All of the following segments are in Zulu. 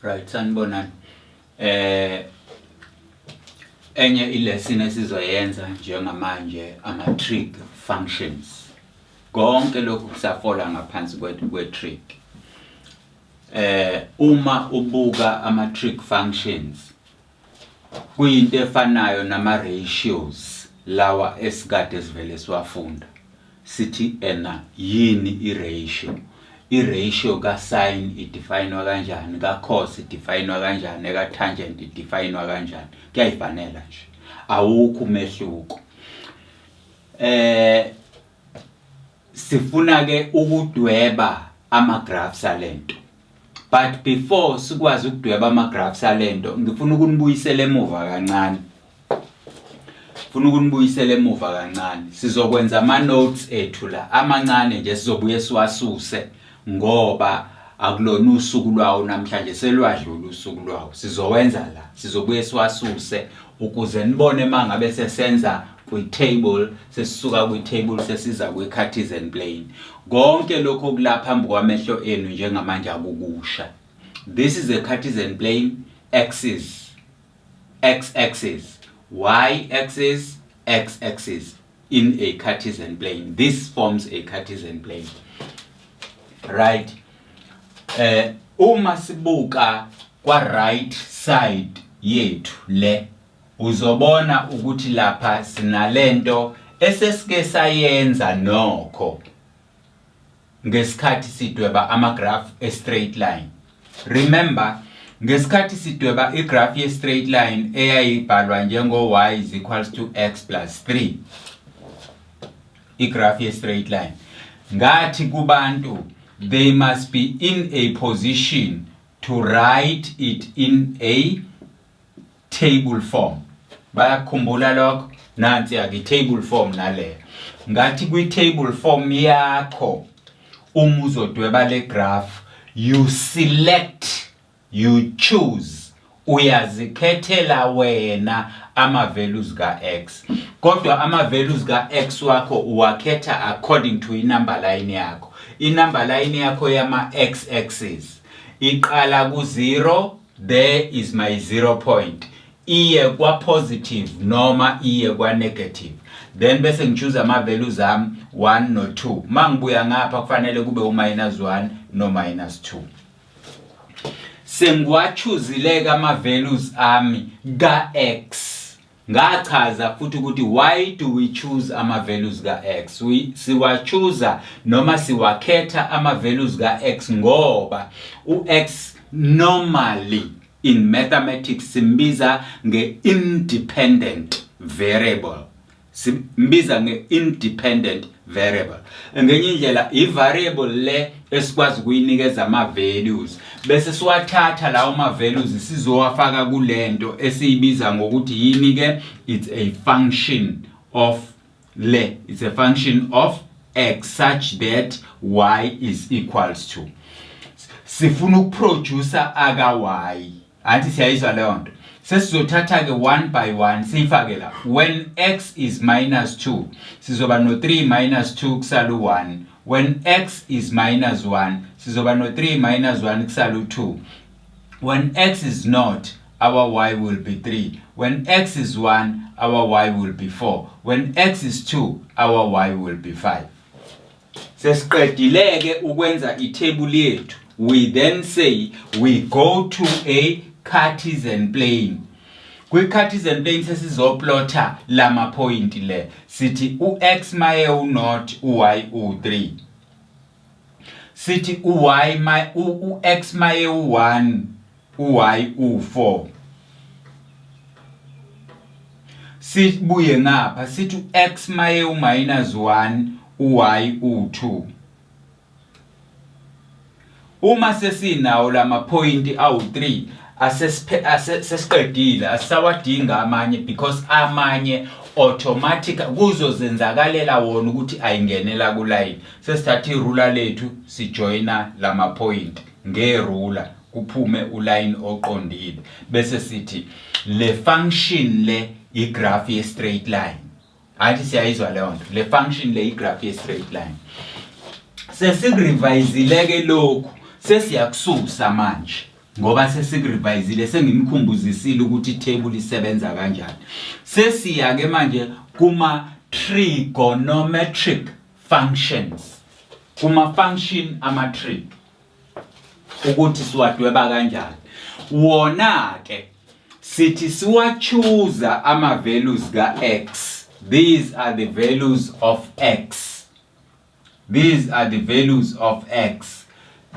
Right, sanibonani. Enye ilesson esizoyenza njengamanje ama trig functions. Konke lokhu kusafola ngaphansi kwe trig. Uma ubuka ama trig functions kuyinto efanayo nama ratios lawa esikade sivele siwafunda. Sithi ena yini i-ratio? I-ratio ka-sin idefayinwa kanjani, ka-cos idefayinwa kanjani, eka-tangent idefayinwa kanjani? Kuyayifanela nje, awukho umehluko. Sifuna ke ukudweba ama-graphs alento, but before sikwazi ukudweba ama-graphs alento, ngifuna ukunibuyisela emuva kancane. Funa ukunibuyisela emuva kancane. Sizokwenza ama-notes ethu la amancane nje, sizobuye siwasuse ngoba akulona usuku lwawo namhlanje, selwadlula usuku lwawo. Sizowenza la, sizobuye siwasuse ukuze nibone uma ngabe sesenza kwi-table, sesisuka kwi-table sesiza kwi-Cartesian plane. Konke lokho okula phambi kwamehlo enu njengamanje akukusha. This is a Cartesian plane, axis, x-axis, y-axis, x-axis in a Cartesian plane. This forms a Cartesian plane. Right. Uma sibuka kwa right side yethu le, uzobona ukuthi lapha sinalento esesike sayenza nokho ngesikhathi sidweba ama-graph e-straight line. Remember, ngesikhathi sidweba i-graph ye-straight line eyayibhalwa njengo-y is equals to x plus 3, i-graph ye-straight line, ngathi kubantu they must be in a position to write it in a table form. Bayakukhumbula lokho? Nansi yake i-table form naleyo. Ngathi kwi-table form yakho, uma uzodweba le graph, you select, you choose, uyazikhethela wena ama-values ka-x, kodwa ama-values ka-x wakho uwakhetha according to i-number line yakho. I-number line yakho yama-x axis iqala ku-0, there is my 0 point, iye kwa-positive noma iye kwa-negative, then bese ngichoose ama-values ami 1 no-2. Ma ngibuya ngapha kufanele kube u-minus 1 no-minus 2. Sengiwachuzile-ke ama-values ami ka-x. Ngachaza futhi ukuthi why do we choose ama-values ka-x? Siwachuza noma siwakhetha ama-values ka-x ngoba u-x normally in mathematics simbiza nge-independent variable. Simbiza nge-independent variable. Ngenye indlela, i-variable le esikwazi ukuyinikeza ama-values, bese siwathatha lawo ma-values sizowafaka kulento esiyibiza ngokuthi yini ke? It's a function of le, it's a function of x such that y is equals to. Sifuna ukuproduce aka y, anti siyayizwa leyo nto? Sesizothatha ke 1 by 1 siyifake la. When x is minus 2, sizoba no 3 minus 2, kusala u1. When x is minus 1, sizoba no 3 minus 1, kusala u2. When x is not, our y will be 3. When x is 1, our y will be 4. When x is 2, our y will be 5. Sesiqedile-ke ukwenza i-table yethu. We then say we go to a Cartesian plane. Kwi-Cartesian plane sesizoplotha lama point le. Sithi u-x maye u-0, u-y u-3. Sithi u-y u-x maye u-1, u-y u-4. Sibuye ngapha sithi u-x maye u-minus 1, u-y u-2. Uma sesinawo lama point awu-3, sesiqedile, asisawadinga amanye because amanye automatic kuzozenzakalela wona ukuthi ayingenela kuline. Sesithatha i-ruler lethu, sijoyina lama point nge-ruler, kuphume uline oqondile, bese sithi le function le i-graph ye straight line. Athi siyayizwa leyo nto? Le function le i-graph ye straight line. Sesikurevayizile ke lokhu, sesiyakususa manje. Ngoba sesikurevayizile, sengimkhumbuzisile ukuthi ithebuli isebenza kanjani. Sesiya ke manje kuma trigonometric functions, kuma function ama trig, ukuthi siwadweba kanjani. Wona ke sithi siwachuza ama values ka x. These are the values of x, these are the values of x,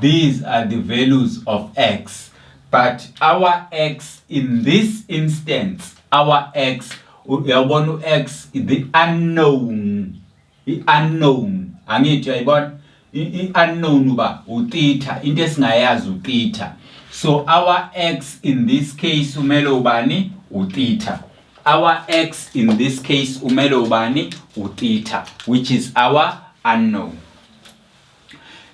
these are the values of x. But our x in this instance, our x, uyawubona u-x, the unknown, i-unknown, angithi uyayibona i-unknown uba utheta, into esingayazi utheta. So our x in this case umele ubani? Utheta. Our x in this case umele ubani? Utheta, which is our unknown.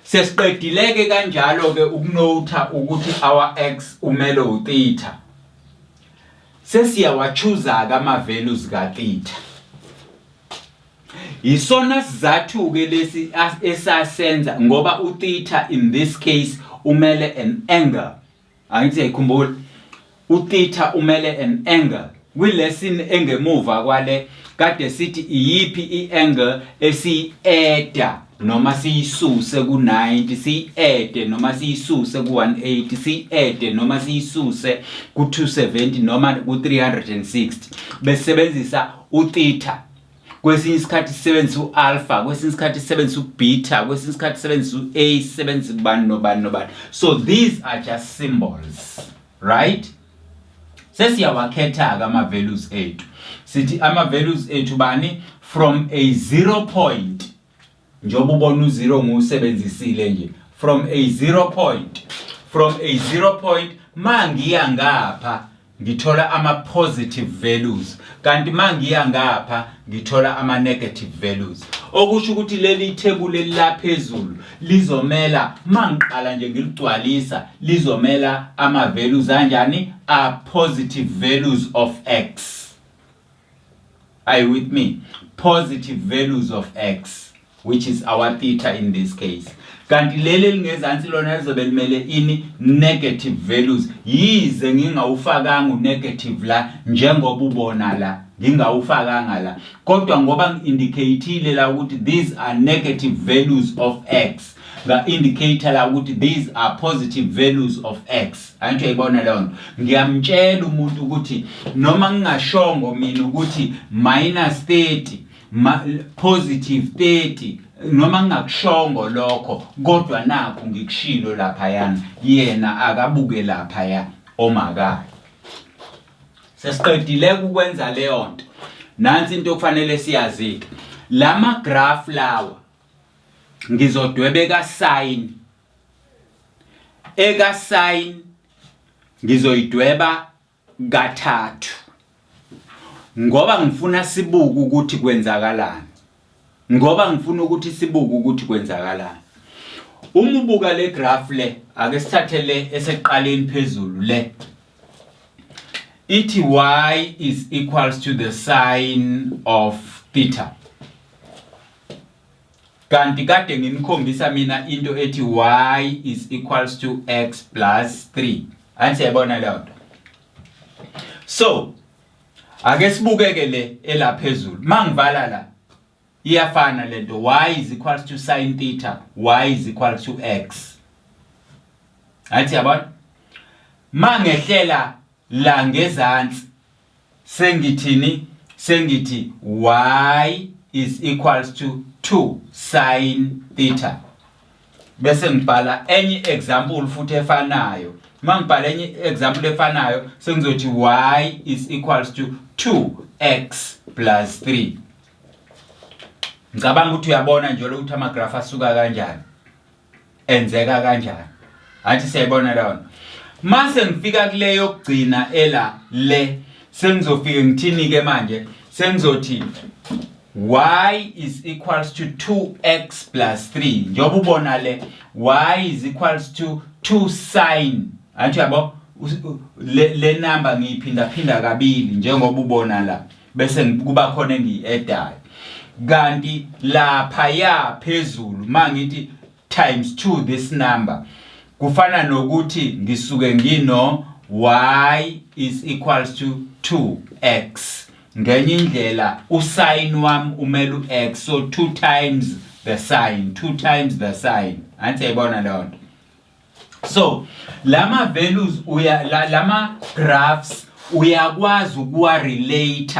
Sesiqedileke kanjalo ke ukunotha ukuthi our x umele utheta. Sesiyawachuza ke ama values ka theta. Yisona sizathu ke lesi esasenza, ngoba utheta in this case umele an angle. Angithi uyayikhumbula, utheta umele an angle. Kwilesson engemuva kwale kade sithi iyiphi i-angle esiyi-adda noma siyisuse ku-90, siyi-adde noma siyisuse ku-180, siyi-adde noma siyisuse ku-270 noma ku-360, besebenzisa utheta. Kwesinye isikhathi sisebenzisa u-alpha, kwesinye isikhathi sisebenzisa u-beta, kwesinye isikhathi sisebenzisa u-a, sisebenzisa ubani nobani nobani. So these are just symbols, right? Sesiyawakhetha-ke ama-values ethu. Sithi ama-values ethu bani? From a zero point, njengoba ubona u-zero ngiwusebenzisile nje, from a zero point, from a zero point mangiya ngapha ngithola ama-positive values, kanti mangiya ngapha ngithola ama-negative values. Okusho ukuthi leli thebuli elilaphezulu lizomela, mangiqala nje ngiligcwalisa, lizomela ama-values anjani? A positive values of x. Are you with me? Positive values of x, which is our theta in this case. Kanti leli elingezansi lona lizobe limele ini? Negative values. Yize ngingawufakanga u-negative la, njengoba ubona la ngingawufakanga la, kodwa ngoba ngi-indicate la ukuthi these are negative values of x, nga-indicate la ukuthi these are positive values of x. Angithi uyayibona leyo nto? Ngiyamtshela umuntu ukuthi noma ngingashongo mina ukuthi minus 30, positive 30, noma ngingakushongo lokho, kodwa nakho ngikushilo laphayana, yena akabuke laphaya omakayo. Sesiqedile ukwenza leyo nto. Nansi into okufanele siyazi-ke, lama graph lawa ngizodwebeka sine, eka sine ngizoyidweba kathathu ngoba ngifuna sibuke ukuthi kwenzakalani, ngoba ngifuna ukuthi sibuke ukuthi kwenzakalani. Uma ubuka le graph le, ake sithathe le esekuqaleni phezulu, le ithi y is equals to the sine of theta, kanti kade nginikhombisa mina into ethi y is equals to x plus 3. Angithi siyayibona leyo nto? So ake sibukeke le elaphezulu. Mangivala la, iyafana lento, y is equals to sin theta, y is equal to x. Athi yabona, mangehlela la ngezansi sengithini? Sengithi y is equals to 2 sin theta, bese ngibhala enye example futhi efanayo. Mangibhala enye example efanayo, sengizothi y is equals to 2x plus 3. Ngicabanga ukuthi uyabona nje ukuthi ama graph asuka kanjani, enzeka kanjani. Athi siyayibona leyo nto? Mase ngifika kule yokugcina ela le, sengizofike ngithini ke manje? Sengizothi y is equals to 2x plus 3. Njengoba ubona le, y is equals to 2 sin, angithi yabo, le number ngiyiphinda phinda kabili njengoba ubona la, bese kuba khona engiyi-addayo. Kanti lapha ya phezulu mangithi times 2 this number, Kufana nokuthi ngisuke ngino y is equals to 2x. Ngenye indlela usign wami umele u-x, so 2 times the sign, 2 times the sign. Anti yayibona leyo nto. So lama values uya lama graphs uyakwazi ukuwa relate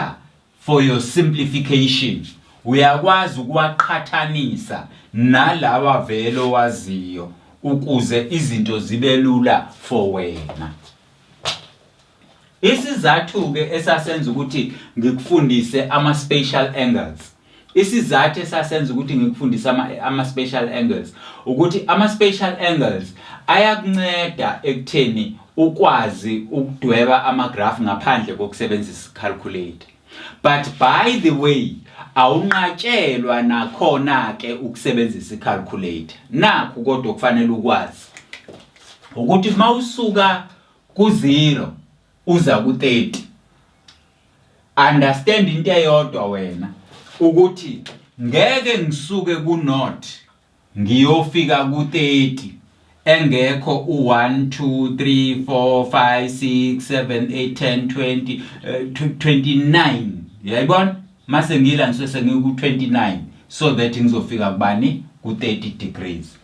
for your simplification. Uyakwazi ukuwaqhathanisa nalawa vele owaziyo ukuze izinto zibe lula for wena. Isizathu-ke esasenza ukuthi ngikufundise ama-spatial angles, isizathu esasenza ukuthi ngikufundise ama-spatial angles ukuthi ama-spatial angles ayakunceda ekutheni ukwazi ukudweba ama-graph ngaphandle kokusebenzisa i-calculator. But by the way, awunqatshelwa nakhona-ke ukusebenzisa i-calculator. Nakhu kodwa kufanele ukwazi ukuthi uma usuka ku-0 uza ku-30, understand into eyodwa wena ukuthi ngeke ngisuke ku-0 ngiyofika ku-30 engekho u-1 2 3 4 5 6 7 8 10 20 29. Uyayibona, mase ngila ngisuke sengiku-29 so that ngizofika kubani? Ku-30 degrees.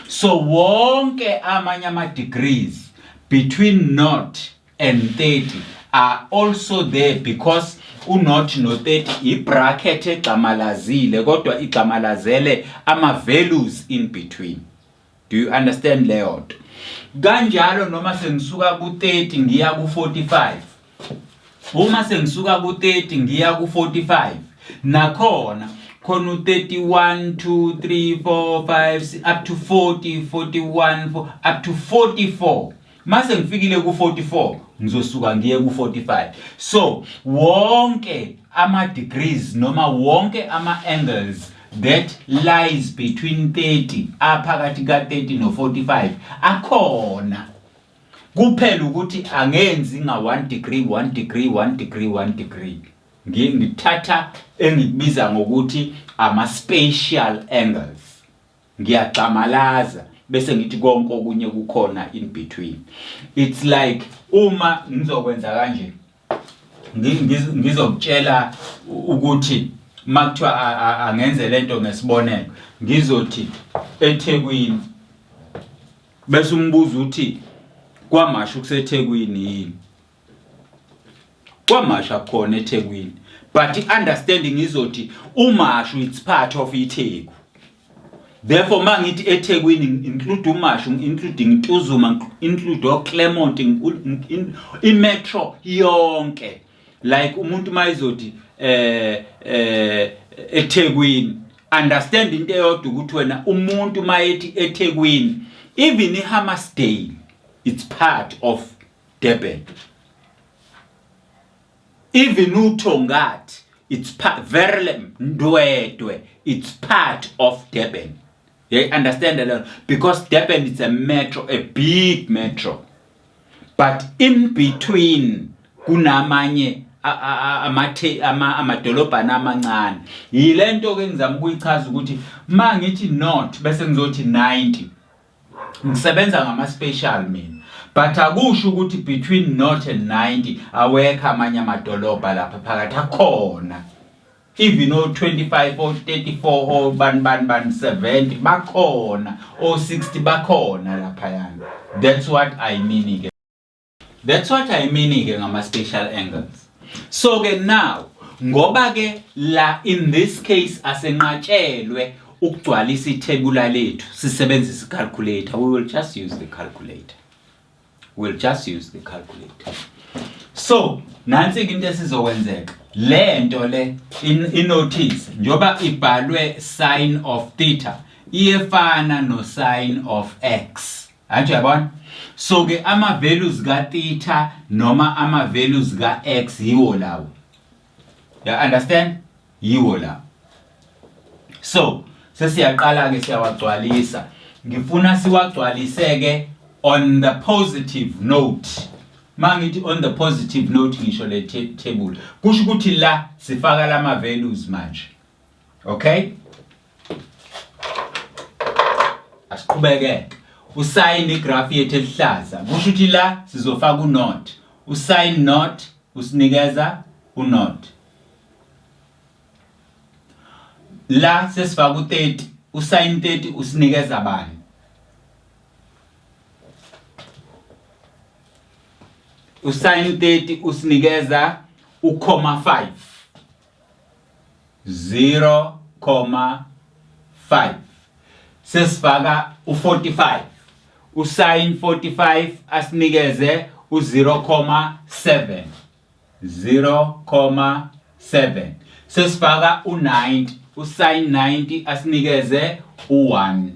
So wonke amanye ama-degrees between nought and 30 are also there, because u-nought no-30 i-bracket egxamalazile, kodwa igxamalazele ama-values in between. Do you understand leyo nto? Kanjalo noma sengisuka ku-30 ngiya ku-45, uma sengisuka ku-30 ngiya ku-45, nakhona khona u-31, 2, 3, 4, 5 up to 40, 41, 4, up to 44. Mase ngifikile ku-44 ngizosuka ngiye ku-45. So wonke ama-degrees noma wonke ama-angles that lies between 30, aphakathi ka-30 no-45, akhona. Kuphela ukuthi angenzi nga-1 degree, 1 degree, 1 degree, 1 degree. Ngithatha engikubiza ngokuthi ama-spatial angles, ngiyagxamalaza bese ngithi konke okunye kukhona in between. It's like uma ngizokwenza kanje, ngizokutshela ukuthi makuthiwa angenze lento ngesibonelo, ngizothi eThekwini, bese umbuzo uthi KwaMashu kuseThekwini yini? KwaMashu akukhona eThekwini, but i-understanding izothi uMashu it's part of iTheku. Therefore mangithi eThekwini include uMashu, including Ntuzuma, include oClermont, imetro yonke. Like umuntu mayizothi eThekwini, understand into eyodwa ukuthi wena umuntu mayethi eThekwini, even iHammarsdale it's part of Durban, even uThongathi it's part, Verulam, Ndwedwe, it's part of Durban. You understand that? Because Durban is a metro, a big metro, but in between kunamanye amadolobhana amancane. Yilento ke ngizama ukuyichaza ukuthi mangithi nought bese ngizothi 90, ngisebenza ngama special mina, but akusho ukuthi between nought and 90 awekho amanye amadolobha lapha phakathi. Akhona, even o 25, o 34, o bani bani bani, 70 bakhona, o 60 bakhona laphayana. That's what I mean ke, that's what I mean ke ngama special angles. So ke now, ngoba ke la in this case asenqatshelwe ukugcwalisa ithebula lethu sisebenzisa i-calculator, we will just use the calculator, we'll just use the calculator. So nansi into esizokwenzeka, lento le i-notice njoba ibhalwe sin of theta, iyefana no sin of x. Anti uyabona? So ke ama values ka theta noma ama values ka x yiwo lawo. You understand? Yiwo lawo. So sesiyaqala ke, siyawagcwalisa. Ngifuna siwagcwalise ke on the positive note. Mangithi on the positive note ngisho le table. Kusho ukuthi la sifaka lama values manje. Okay? Asiqhubeke. Usayini igraph yethu eluhlaza. Kusho ukuthi la sizofaka u-not. Usayini not usinikeza u-not. La sesifaka u-30, usayini 30 usinikeza bani? Usayini 30 usinikeza u-comma 5. 0,5 sesifaka u45 usin 45 asinikeze u0,7 0,7 sesifaka u90 usin 90 asinikeze u1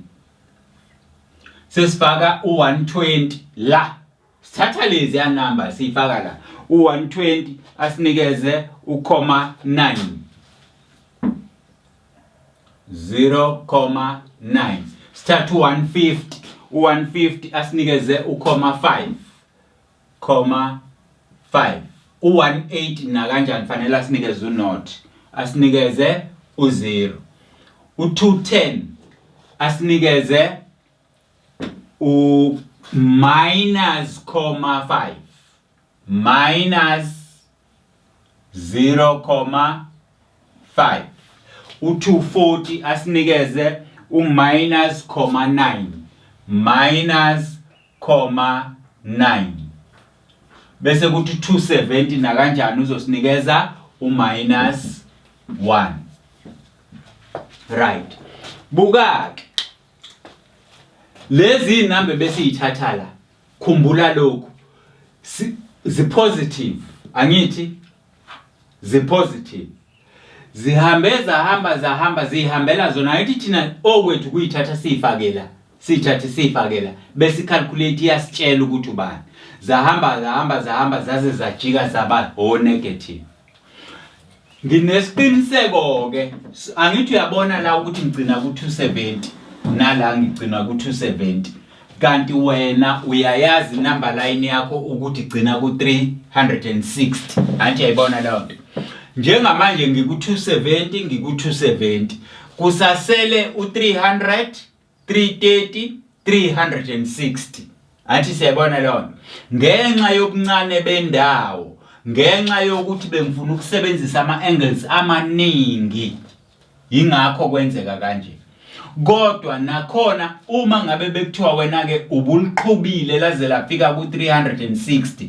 sesifaka u120 la Sithatha lezi ya number siyifaka la. U120 asinikeze u,9. 0,9. Sithatha u150, u150 asinikeze u,5. 5. U180 nakanjani fanele asinikeze u-0 asinikeze u-0. U210 asinikeze u minus comma 5 minus 0,5 u240 asinikeze u minus comma 9 minus comma 9 bese kuthi 270 nakanjani uzosinikeza u minus 1 right buka ke Lezi inamba besiyithatha la. Khumbula lokhu. Zi positive angithi zi positive. Zihambe zahamba zahamba zihambela zona angithi thina okwethu kuyithatha siyifakela siyithathe siyifakela bese calculate iyasitshela ukuthi ubani. Zahamba zahamba zahamba zaze zajika zaba o negative. Nginesiqiniseko-ke angithi uyabona la ukuthi ngigcina ku-270 nala ngigcina ku-270 kanti wena uyayazi number line yakho ukuthi gcina ku-360 anti uyayibona leyo nto njengamanje ngiku-270 ngiku-270 kusasele u-300 330 360 athi siyayibona leyo nto ngenxa yobuncane bendawo ngenxa yokuthi bengifuna ukusebenzisa ama-angles amaningi yingakho kwenzeka kanje kodwa nakhona uma ngabe bekuthiwa wena-ke ubuliqhubile laze lafika ku-360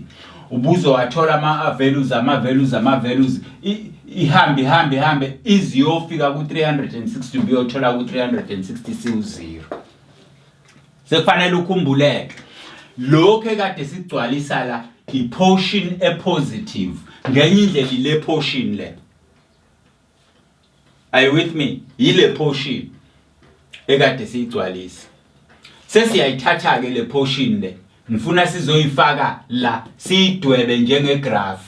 ubuzowathola ama-values ama-values ama-values ihambe ihambe ihambe iziyofika ku-360 ubuyothola ku-360 siwu-zero sekufanele ukhumbuleke lokhu ekade sigcwalisa la i-portion e-positive ngenye indlela ile portion le Are you with me? Yile portion ekade siyigcwalisa. Sesiyayithatha ke le portion le. Ngifuna sizoyifaka la siyidwebe njenge graph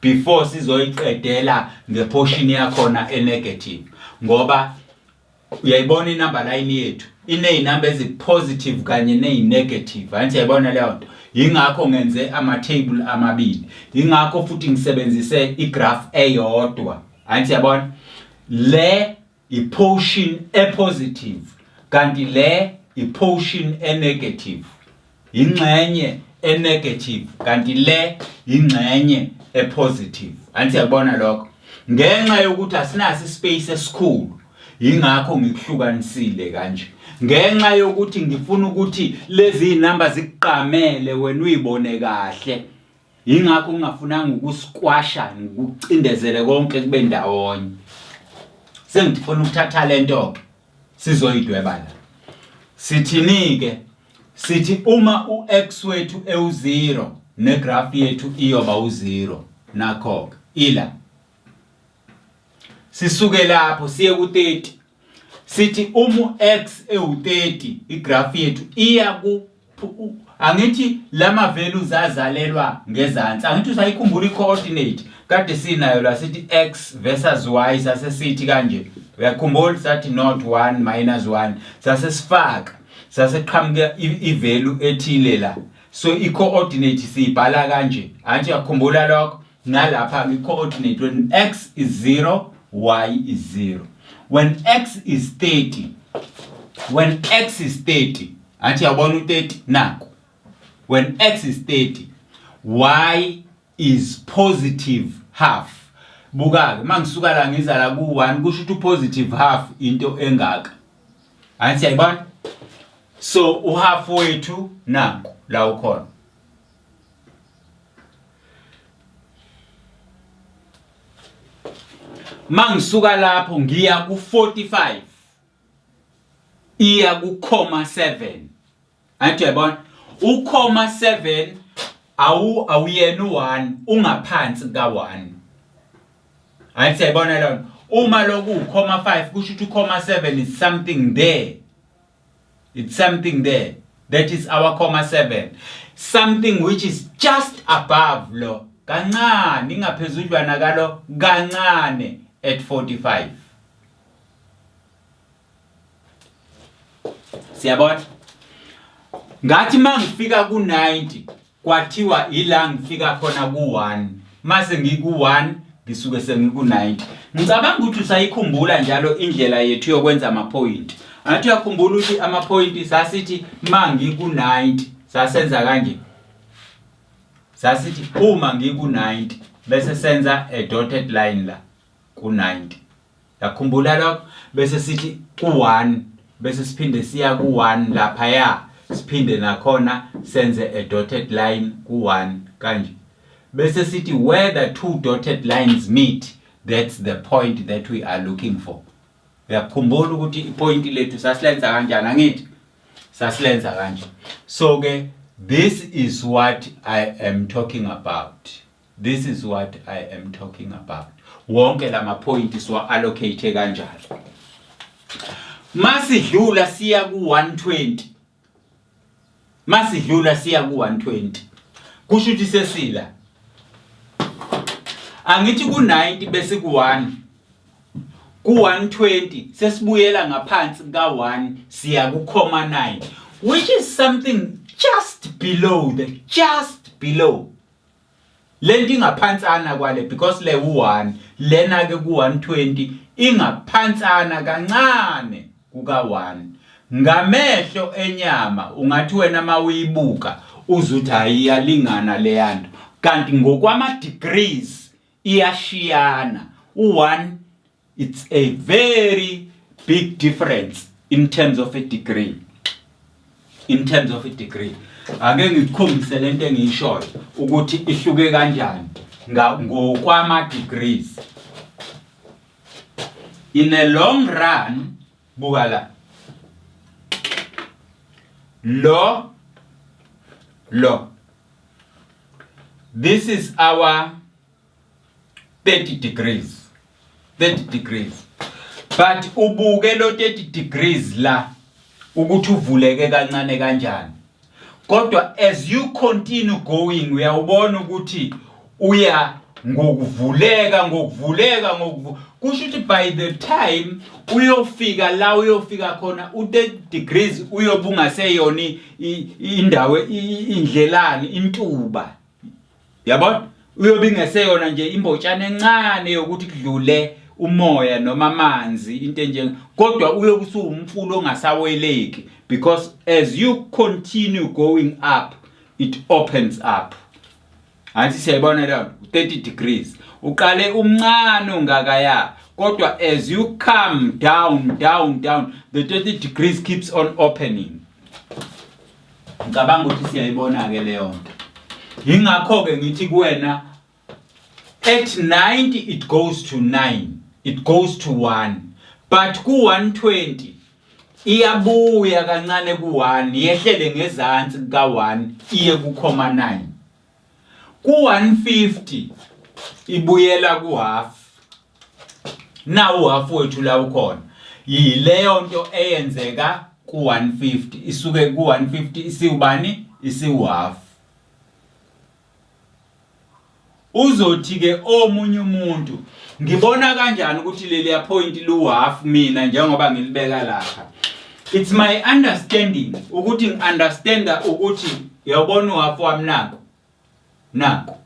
before sizoyiqedela ngeportion yakhona enegative ngoba uyayibona inumber line yethu iney'namba ezi-positive kanye neyi-negative angithi uyayibona leyo nto yingakho ngenze ama-table amabili yingakho futhi ngisebenzise i-graph eyodwa angithi uyabona le i-portion e-positive kanti le i-portion e-negative Ingxenye enegative kanti le ingxenye epositive. Angithi yakubona lokho. Ngenxa yokuthi asinaso ispace esikhulu yingakho ngikuhlukanisile kanje. Ngenxa yokuthi ngifuna ukuthi lezi zinamba zikuqamele wena uyibone kahle. Yingakho ngingafunanga ukusikwasha ngikucindezele konke kube ndawonye. Sengifuna ukuthatha lento ke sizoyidweba la. Sithini ke? Sithi uma u-x wethu ewu-0 negraph yethu iyoba u-0 nakho-ke ila. Sisuke lapho siye ku-30. Sithi uma u-x ewu-30 igraph yethu iya ku angithi lama values azalelwa ngezansi angithi usayikhumbula i-coordinate kade sinayo la sithi x versus y sase sithi kanje uyakhumbula sathi not 1 minus 1 sase sifaka sase qhamuka i-value ethile la so i-coordinate siyibhala kanje angithi uyakhumbula lokho nalapha i-coordinate when x is 0 y is 0 when x is 30 when x is 30 Athi yabona u30 naku. When x is 30, y is positive half. Buka-ke mangisuka la ngiza la ku-1 kusho ukuthi u-positive half into engaka. Angithi siyayibona? So uhalf wethu nanku la ukhona. Mangisuka lapho ngiya ku-45 iya ku-comma 7. Angithi uyayibona? U-comma 7 awu awuyena u-1 ungaphansi ka-1. Angithi siyayibona leyo nto. Uma lokhu u-comma 5 kusho ukuthi u-comma 7 is something there. It's something there. That is our comma 7. Something which is just above lo. Kancane ingaphezudlwana kalo kancane at 45. Siyabona? Ngathi mangifika ku-90 kwathiwa ila ngifika khona ku-1 mase ngiku-1 ngisuke sengiku-90. Ngicabanga ukuthi usayikhumbula njalo indlela yethu yokwenza amaphoyinti. Angathi uyakhumbula ukuthi amaphoyinti sasithi ma ngiku-90 sasenza kanje. Sasithi uma ngiku-90 bese senza a dotted line la ku-90. Yakhumbula lokho bese sithi ku-1 bese siphinde siya ku-1 laphaya siphinde nakhona senze a dotted line ku-1 kanje bese sithi where the two dotted lines meet, that's the point that we are looking for. Uyakhumbula ukuthi ipoint lethu sasilenza kanjani? Angithi sasilenza kanje. So ke this is what I am talking about. This is what I am talking about. Wonke lama point siwa allocate kanjalo. Masidlula siya ku 120. Masidlula siya ku 120. Kusho ukuthi sesila. Angithi ku 90 bese ku 1. Ku 120 sesibuyela ngaphansi ka 1 siya ku 0.9, which is something just below the just below. Lento ingaphansana kwale because le u1 lena ke ku120 ingaphansana kancane kuka1. Ngamehlo enyama ungathi wena mawuyibuka uzuthi hayi iyalingana leyanto, kanti ngokwama degrees iyashiyana. U1, it's a very big difference in terms of a degree, in terms of a degree. Ake ngikukhombise lento engiyishoyo ukuthi ihluke kanjani ngokwama degrees in a long run. Buka la, lo lo, this is our 30 degrees, 30 degrees, but ubuke lo 30 degrees la ukuthi uvuleke kancane kanjani, kodwa as you continue going uyawubona ukuthi uya ngokuvuleka, ngokuvuleka, ngokuvu kusho ukuthi by the time uyofika la uyofika khona u-30 degrees uyobe ungaseyona indawo indlelani intuba, yabona, uyobe ingeseyona nje imbotshana encane yokuthi kudlule umoya noma amanzi, into enjenge, kodwa uyobe usuwumfula ongasaweleki because as you continue going up it opens up. Angithi siyayibona leyo 30 degrees, uqale umncane ungakaya, kodwa as you come down, down, down, the 30 degrees keeps on opening. Ngicabanga ukuthi siyayibona ke leyo nto. Yingakho ke ngithi kuwena at 90 it goes to 9, it goes to 1, but ku 120 iyabuya kancane ku 1, yehlele ngezansi ka 1 iye ku 0.9. Ku 150 ibuyela ku half. Nawu half wethu la ukhona. Yileyo nto eyenzeka ku 150, isuke ku 150 isiwubani? Isiwu half. Uzothi ke omunye umuntu, ngibona kanjani ukuthi leliya point lu half mina njengoba ngilibeka lapha? It's my understanding ukuthi ngi-understanda ukuthi uyawubona uhalf wami nanku nanku,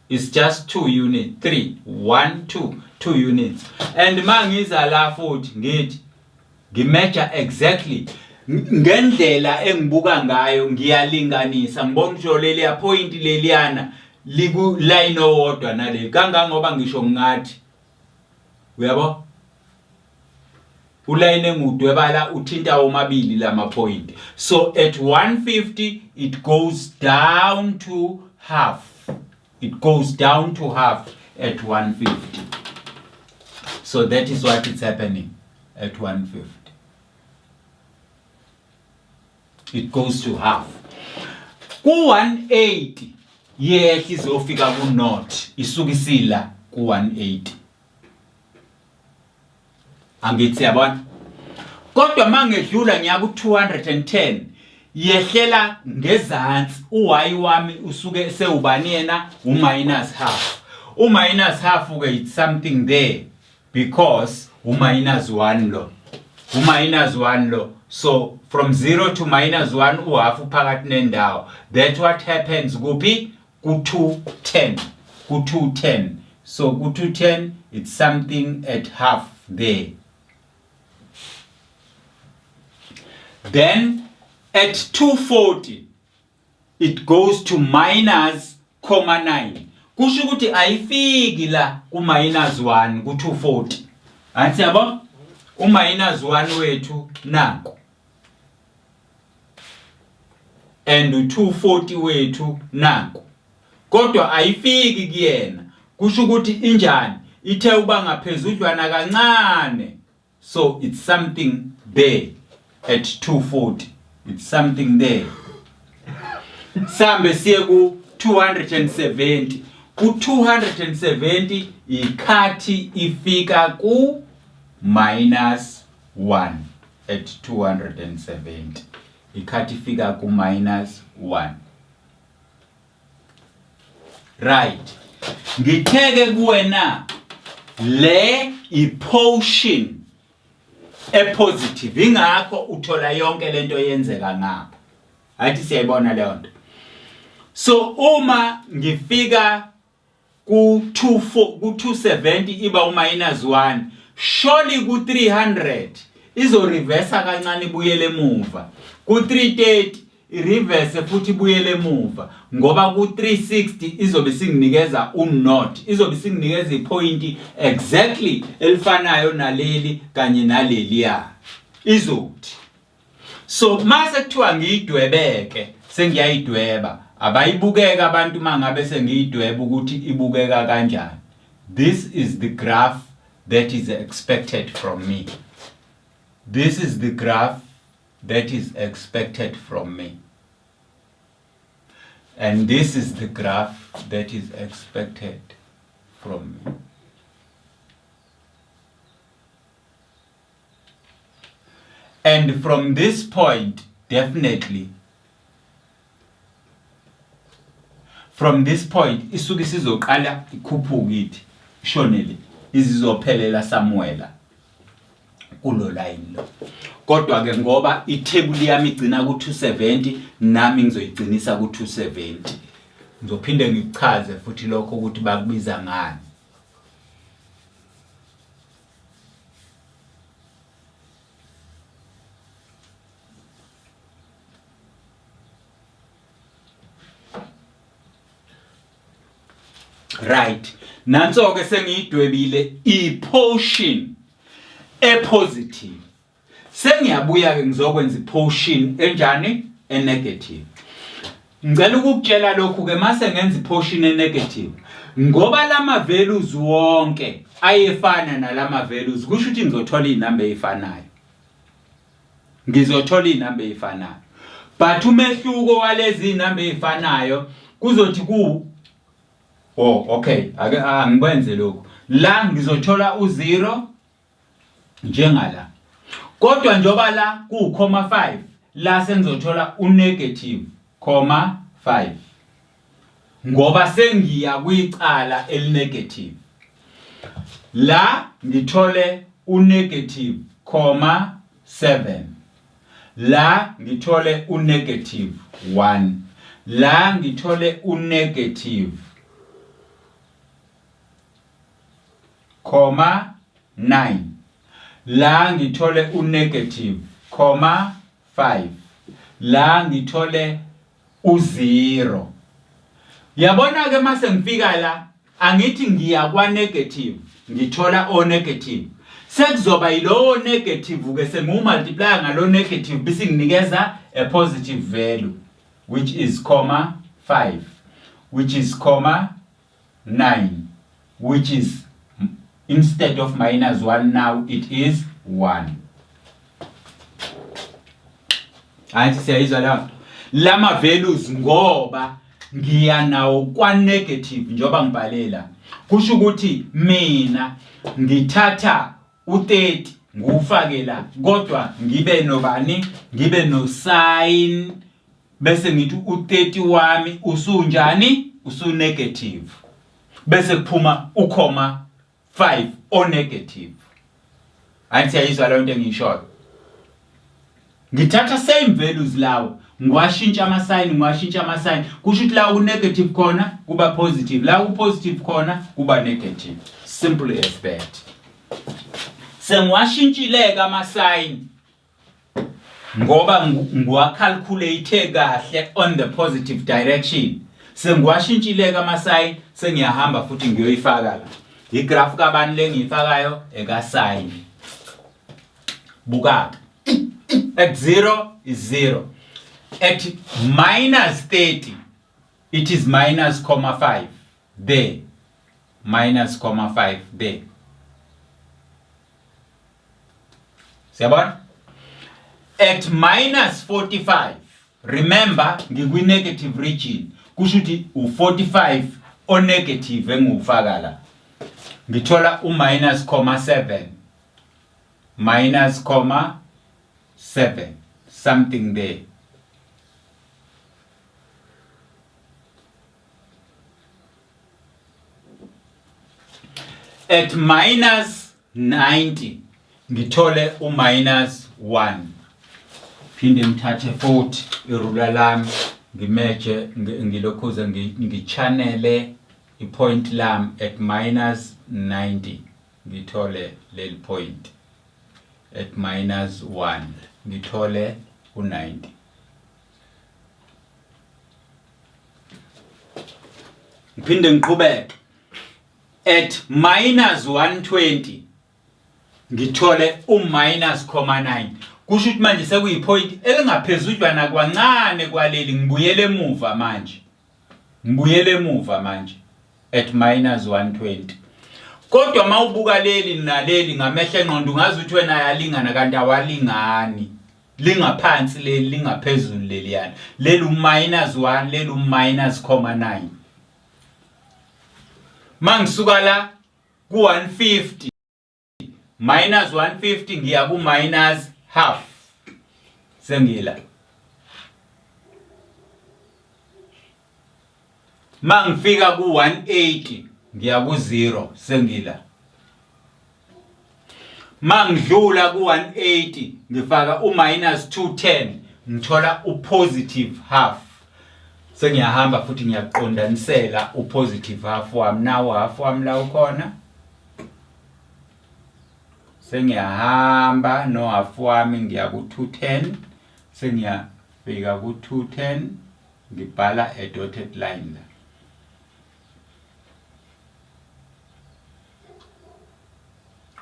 it's just 2 unit, 3 1 2 2 units. And mangiza la futhi ngithi ngimeasure exactly. Ngendlela engibuka ngayo ngiyalinganisa ngibona ukuthi leliya point leliyana liku line owodwa naleli kangangoba ngisho ngathi uyabo ulayini engudweba la uthinta omabili lama point. So at 150 it goes down to half. It goes down to half at 150. So that is what is happening at 150. It goes to half. Ku-180 yehla izofika ku-nought, isuke isila ku-180. Angithi yabona? Kodwa mangedlula ngiya ku-210 yehlela ngezansi, u-y wami usuke sewubani yena? U-minus half. U-minus half ke it's something there because u-minus 1 lo, u-minus 1 lo. So from 0 to minus 1 uhalf uphakathi nendawo. That's what happens kuphi? Ku-210, ku-210. So ku-210 it's something at half there. Then at 240 it goes to minus comma 9. Kusho ukuthi ayifiki la ku minus 1 ku 240. Angithi yabo? U minus 1 wethu nanku. And u 240 wethu nanku. Kodwa ayifiki kuyena. Kusho ukuthi injani? Ithe uba ngaphezudlwana kancane. So it's something there at 240. It's something there. Sambe siye ku 270. Ku 270 ikhathi ifika ku minus 1 at 270. Ikhathi ifika ku minus 1. Right. Ngitheke kuwena le i-potion epositive, ingakho uthola yonke lento yenzeka ngapha. Athi siyayibona leyo nto. So uma ngifika ku 24 ku 270 iba u minus 1, surely ku 300 izo reverse kancane ibuyele emuva. Ku 330 ireverse futhi ibuyele emuva, ngoba ku 360 izobe singinikeza u nought, izobe singinikeza ipoint exactly elifanayo naleli kanye naleliya izothi. So mase kuthiwa ngiyidwebeke, sengiyayidweba, abayibukeka abantu mangabe sengiyidweba ukuthi ibukeka kanjani. This is the graph that is expected from me. This is the graph that is expected from me. And this is the graph that is expected from me. And from this point, definitely, from this point, isuke isizoqala ikhuphuke ithi ishonele izizophelela somewhere kulo line lo. Kodwa ke ngoba ithebuli yami igcina ku 270, nami ngizoyigcinisa ku 270. Ngizophinde ngikuchaze futhi lokho ukuthi bakubiza ngani. Right. Nanso ke sengiyidwebile i-potion epositive. Sengiyabuya ke ngizokwenza i-potion enjani? E-negative. Ngicela ukukutshela lokhu ke mase ngenza i-potion e-negative. Ngoba lama values wonke ayefana nalama values, kusho ukuthi ngizothola izinamba ezifanayo. Ngizothola izinamba ezifanayo. But umehluko walezi zinamba ezifanayo kuzothi ku Oh, okay, ake angikwenze lokhu. La ngizothola u0 njengala. Kodwa njoba la ku 5, la sengizothola u negative comma 5. Ngoba sengiya kwicala elinegative. La ngithole u negative comma 7. La ngithole u negative 1. La ngithole u negative comma 9. La ngithole u negative comma 5 la ngithole u0. Yabona ke mase ngifika la angithi ngiya kwa negative ngithola o negative sekuzoba yilowo negative ke sengiwu multiply ngalo negative bese nginikeza a positive value which is comma 5 which is comma 9 which is instead of minus 1 now it is 1. Angithi siyayizwa leyo nto. Lama values ngoba ngiya nawo kwa negative njengoba ngibhalela kusho ukuthi mina ngithatha u30 ngiwufake la kodwa ngibe nobani ngibe no sign bese ngithi u30 wami usunjani usu negative bese kuphuma ukhoma 5 o negative. Angithi siyayizwa leyo nto engiyishoyo. Ngithatha same values lawo ngiwashintsha ama-sign ngiwashintsha ama-sign kusho ukuthi la ku-negative khona kuba positive la ku-positive khona kuba negative simple as that. Sengiwashintshile-ke ama-sign ngoba ngiwacalculate kahle on the positive direction sengiwashintshile-ke ama-sign sengiyahamba futhi ngiyoyifaka la igraph kabani le ngiyifakayo eka-sign. Buka at 0 is 0 at minus 30 it is minus comma 5 there minus comma 5 there. Siyabona at minus 45 remember ngikwi negative region kusho ukuthi u45 o negative engiwufaka la ngithola u minus comma 7 minus comma 7 something there. At minus 90 ngithole u minus 1 phinde ngithathe futhi irula lami ngimeje ngilokhuze ngichanele ipoint lami at minus 90 ngithole leli point at minus 1 ngithole u90. Ngiphinde ngiqhubeke at minus 120 ngithole u minus comma 9 kusho ukuthi manje sekuyipoint elingaphezudlwana kwancane kwaleli ngibuyele emuva manje ngibuyele emuva manje at minus 120 kodwa mawubuka leli naleli ngamehlo engqondo ungazi ukuthi wena ayalingana kanti awalingani lingaphansi leli lingaphezulu leliyana leli u-minus 1 leli u-minus comma 9 mangisuka la ku-150 minus 150 ngiya ku minus half sengila mangifika ku 180 ngiya ku 0 sengila mangidlula ku 180 ngifaka u minus 210 ngithola u positive half sengiyahamba futhi ngiyaqondanisela u positive half wami nawo half wami la ukhona sengiyahamba no half wami ngiya ku 210 sengiyafika ku 210 ngibhala a dotted line la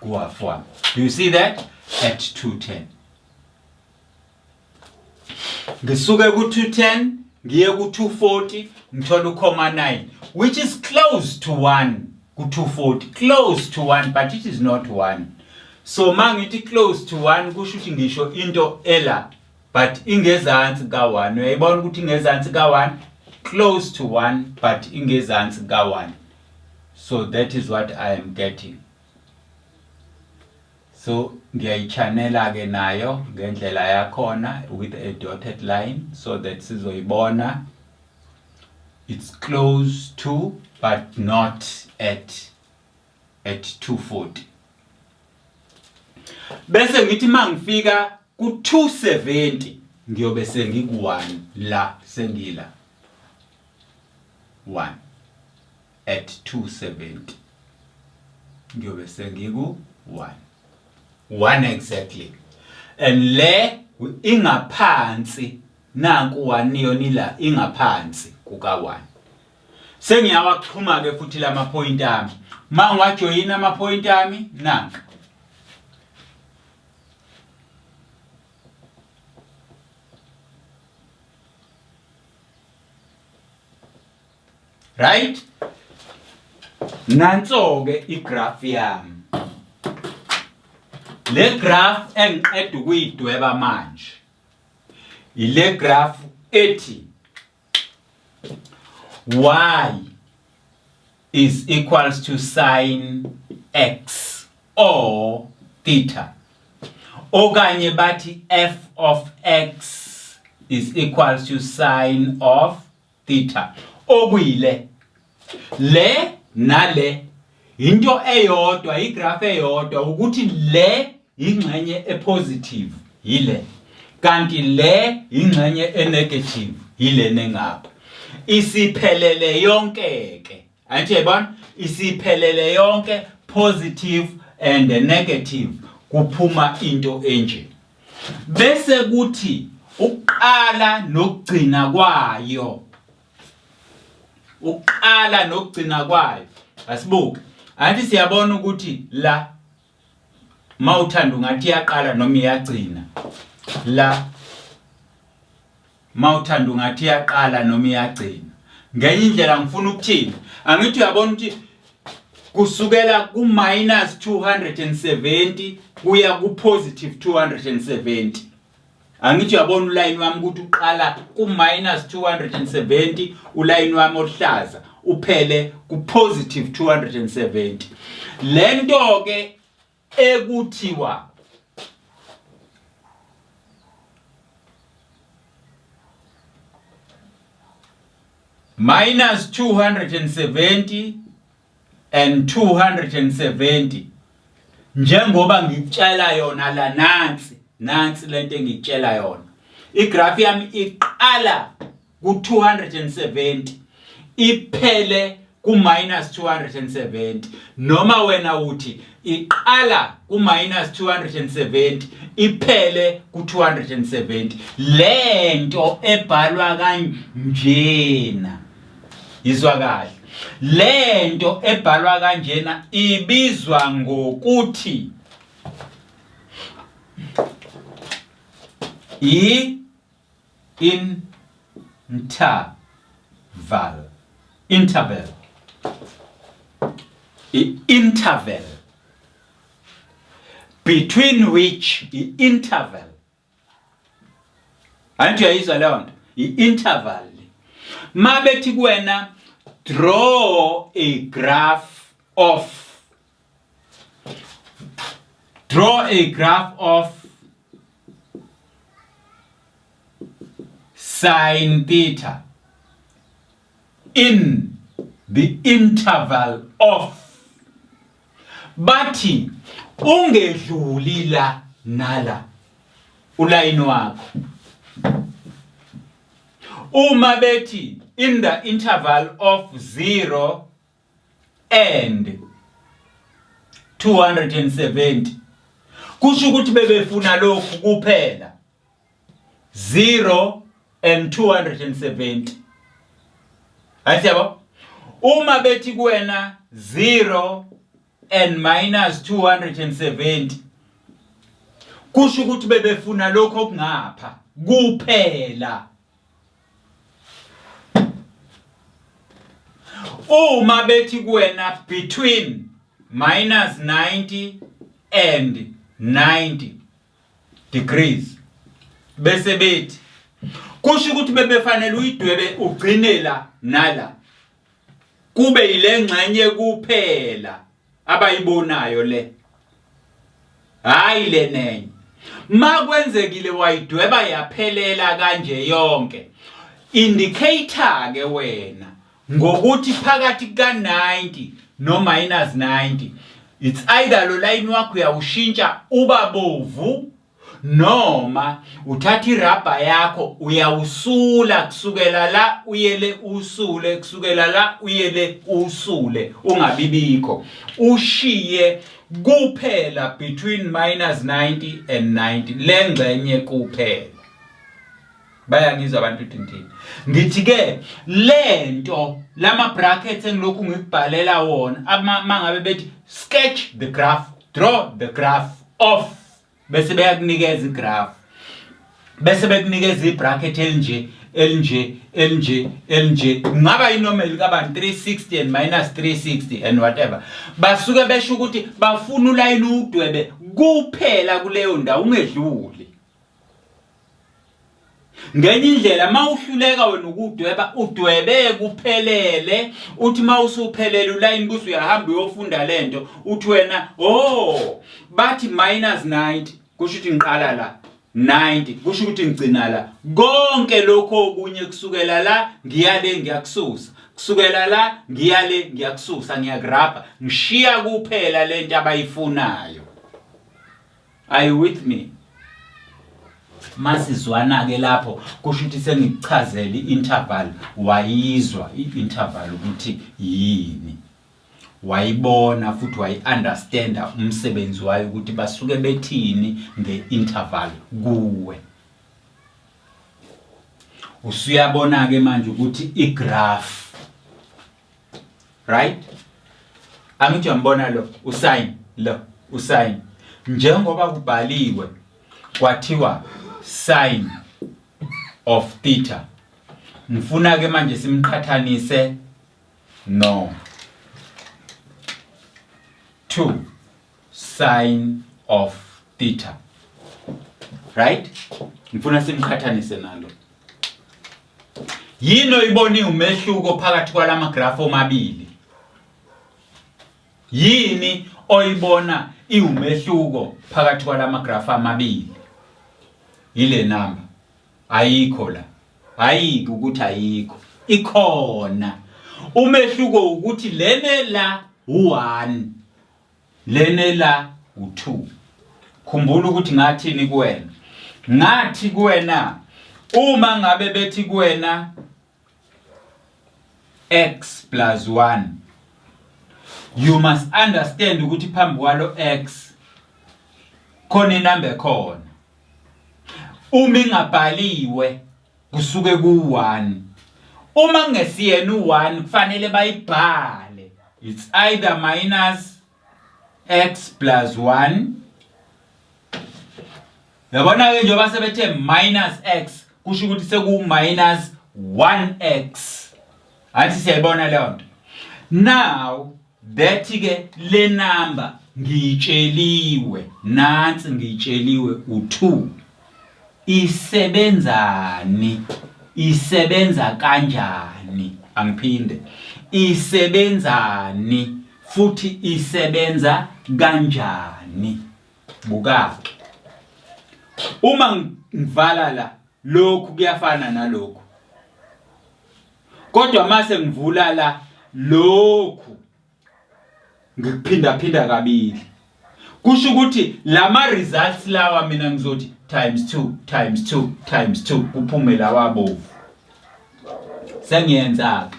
ku half wami. Do you see that? At 210 ngisuke ku 210 ngiye ku 240 ngithola u-comma 9 which is close to 1 ku 240 close to 1 but it is not 1. So mangithi close to 1 kusho ukuthi ngisho into ela but ingezansi ka 1. Uyayibona ukuthi ingezansi ka 1, close to 1 but ingezansi ka 1. So that is what I am getting. So ngiyayichanela ke nayo ngendlela yakhona with a dotted line so that sizoyibona it's close to but not at 240. Bese ngithi mangifika ku 270 ngiyobe sengiku 1 la sengila 1 at 270 ngiyobe sengiku 1 1 exactly and le. Ingaphansi nanku 1 yona ila ingaphansi kuka 1. Sengiyawaxhuma ke futhi lama point ami. Mangiwajoyina ama point ami nanka. Right? Nanso ke igraph yami. Le graph engiqeda ukuyidweba manje. Ile graph ethi y is equals to sin x or theta okanye bathi f of x is equals to sin of theta okuyile le nale into eyodwa igraph eyodwa ukuthi le ingxenye epositive yile kanti le ingxenye enegative yile nengapha isiphelele yonke ke angithi uyayibona isiphelele yonke positive and negative kuphuma into enje bese kuthi ukuqala nokugcina kwayo ukuqala nokugcina kwayo asibuke angithi siyabona ukuthi la mawuthanda ungathi iyaqala noma iyagcina la mawuthanda ungathi iyaqala noma iyagcina ngenye indlela ngifuna ukuthini angithi uyabona ukuthi kusukela ku minus 270 kuya ku positive 270 angithi uyabona ulayini wami ukuthi uqala ku minus 270 ulayini wami ohlaza uphele ku positive 270 lento ke ekuthiwa minus 270 and 270 njengoba ngikutshela yona la nansi nansi lento engikutshela yona igraph yami iqala ku-270 iphele ku-minus 270 noma wena uthi iqala ku-minus 270 iphele ku-270 lento ebhalwa kanjena yizwa kahle lento ebhalwa kanjena ibizwa ngokuthi i interval interval i-interval between which i-interval angithi uyayizwa leyo nto i-interval ma bethi kuwena draw a graph of draw a graph of sin theta in the interval of bathi ungedluli la nala ulayini wakho uma bethi in the interval of 0 and 270 kusho ukuthi bebefuna lokhu kuphela 0 and 270 hayi siyabo uma bethi kuwena 0 and minus 270 kusho ukuthi bebefuna lokho okungapha kuphela uma bethi kuwena between minus 90 and 90 degrees bese bethi kusho ukuthi bebefanele uyidwebe ugcine la nala kube yile ngxenye kuphela abayibonayo le hayi le nenye makwenzekile wayidweba yaphelela kanje yonke indicator ke wena ngokuthi phakathi kuka 90 no minus 90 it's either lo line wakho uyawushintsha uba bovu noma uthatha irabha yakho uyawusula kusukela la uyele usule kusukela la uyele usule ungabibikho ushiye Kuphela between minus 90 and 90 lengxenye kuphela. Bayangizwa abantu ukuthi ngithini. Ngithi ke lento lama brackets engilokhu ngikubhalela wona mangabe bethi sketch the graph, draw the graph of, bese beyakunikeza igraph, bese bekunikeza ibracket elinje elinje elinje elinje, kungaba inormal kabani 360 and minus 360 and whatever. Basuke besho ukuthi bafuna ulayini udwebe kuphela kuleyo ndawo, ungedluli. Ngenye indlela uma uhluleka wena ukudweba, udwebe kuphelele, uthi uma usuphelele ulayini buse uyahamba uyofunda lento, uthi wena oh bathi minus 90, kusho ukuthi ngiqala la 90, kusho ukuthi ngigcina la. Konke lokho okunye kusukela la ngiya le ngiyakususa, kusukela la ngiya le ngiyakususa, ngiyakurabha, ngishiya kuphela lento abayifunayo. Are you with me? Masizwana ke lapho, kusho ukuthi sengikuchazele i-interval, wayizwa i-interval ukuthi yini, wayibona futhi wayi-understanda umsebenzi wayo ukuthi basuke bethini nge-interval kuwe. Usuyabona ke manje ukuthi i-graph, right? Angithi uyambona lo usign, lo usign, njengoba kubhaliwe kwathiwa sin of theta. Ngifuna ke manje simqhathanise no 2 sin of theta, right? Ngifuna simqhathanise nalo. Yini oyibona umehluko phakathi kwalama graph omabili? Yini oyibona iwumehluko phakathi kwalama graph amabili? Yile number ayikho la, ayikho ukuthi ayikho, ikhona. Umehluko ukuthi lene la u1, lene la u2. Khumbula ukuthi ngathini kuwena? Ngathi kuwena uma ngabe bethi kuwena x plus 1, you must understand ukuthi phambi kwalo x khona inamba ekhona. Uma ingabhaliwe kusuke ku-1. Uma kungesiyena u-1 kufanele bayibhale. It's either minus x plus 1. Yabona-ke njengoba sebethe minus x, kusho ukuthi seku-minus 1x. Angithi siyayibona leyo nto. Now that ke le number ngiyitsheliwe, nansi ngiyitsheliwe u2. Isebenzani? Isebenza kanjani? Angiphinde, isebenzani futhi isebenza kanjani? Buka-ke, uma ngivala la, lokhu kuyafana nalokhu, kodwa mase ngivula la, lokhu ngikuphinda phinda kabili, kusho ukuthi lama results lawa mina ngizothi times 2 times 2 times 2, kuphume lawa abovu. Sengiyenza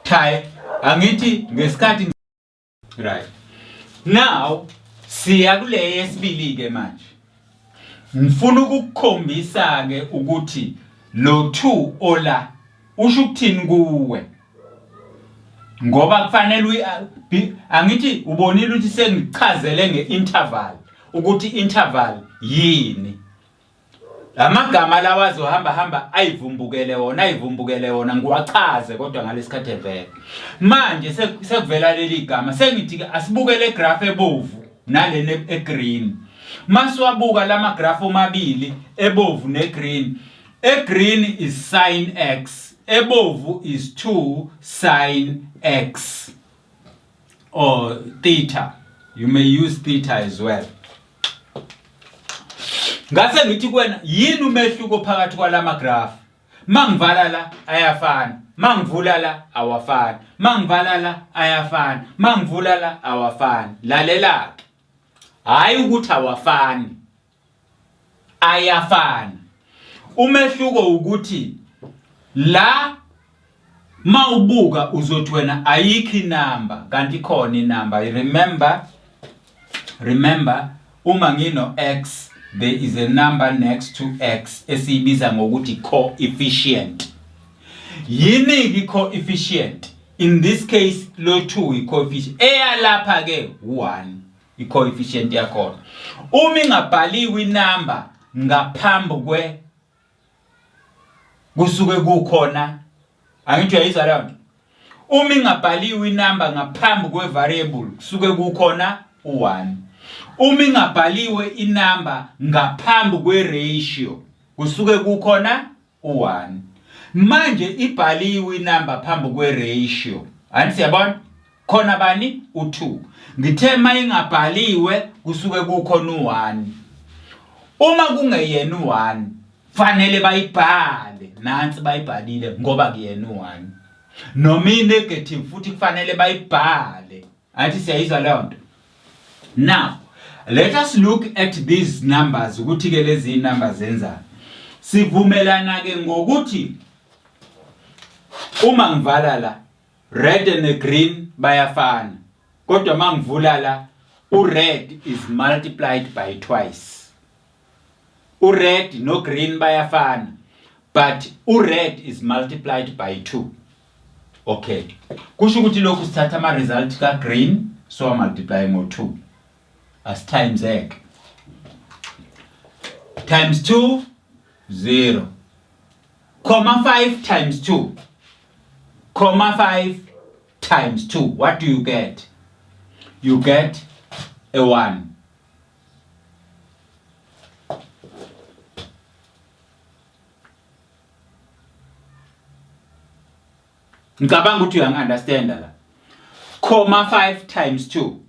ke, angithi ngesikhathi, right? Now siya kule yesibili ke manje. Ngifuna ukukukhombisa ke ukuthi lo 2 ola usho ukuthini kuwe, ngoba kufanele, angithi ubonile ukuthi sengichazele ngeinterval ukuthi interval yini. Lamagama lawa azohamba hamba ayivumbukele wona, ayivumbukele wona, ngiwachaze kodwa ngalesikhathi evela. Manje sekuvela leli gama, sengithi ke asibuke le graph ebovu nalena egreen. Masiwabuka lama graph omabili, ebovu negreen. Egreen is sin x, ebovu is 2 sin x or theta. You may use theta as well. Ngase ngithi kuwena yini umehluko phakathi kwalama graph? Mangivala la ayafana, mangivula la awafani, mangivala la ayafana, mangivula la awafani. Lalela ke. Hayi ukuthi awafani. Ayafana. Umehluko ukuthi la Mawubuka uzothi wena ayikho inamba kanti ikhona inamba. Remember uma ngino x there is a number next to x esiyibiza ngokuthi coefficient. Yini ke coefficient? In this case lo 2 i-coefficient. Eyalapha ke u1 i-coefficient yakhona. Uma ingabhaliwe inamba ngaphambi kwe kusuke kukhona angithi uyayizwa leyo nto uma ingabhaliwe inamba ngaphambi kwe-variable kusuke kukhona u-1 uma ingabhaliwe inamba ngaphambi kwe-ratio kusuke kukhona u-1 manje ibhaliwe inamba phambi kwe-ratio angithi siyabona khona bani u2 ngithe mayingabhaliwe kusuke kukhona u1 uma kungeyena u1 fanele bayibhale nansi bayibhalile ngoba kuyena u1 noma i-negative futhi kufanele bayibhale athi siyayizwa leyo nto now let us look at these numbers ukuthi ke lezi numbers zenzani sivumelana ke ngokuthi uma ngivala la Red and green bayafana. Kodwa mangivula la u-red is multiplied by twice. U-red no green bayafana but u-red is multiplied by 2. Okay. Kusho ukuthi lokhu sithatha ama result ka green so multiply ngo 2. As times ek. Times 2 0. Comma 5 times 2. Comma 5 times 2. What do you get? You get a 1. Ngicabanga ukuthi uyangi-understanda la. Comma 5 times 2.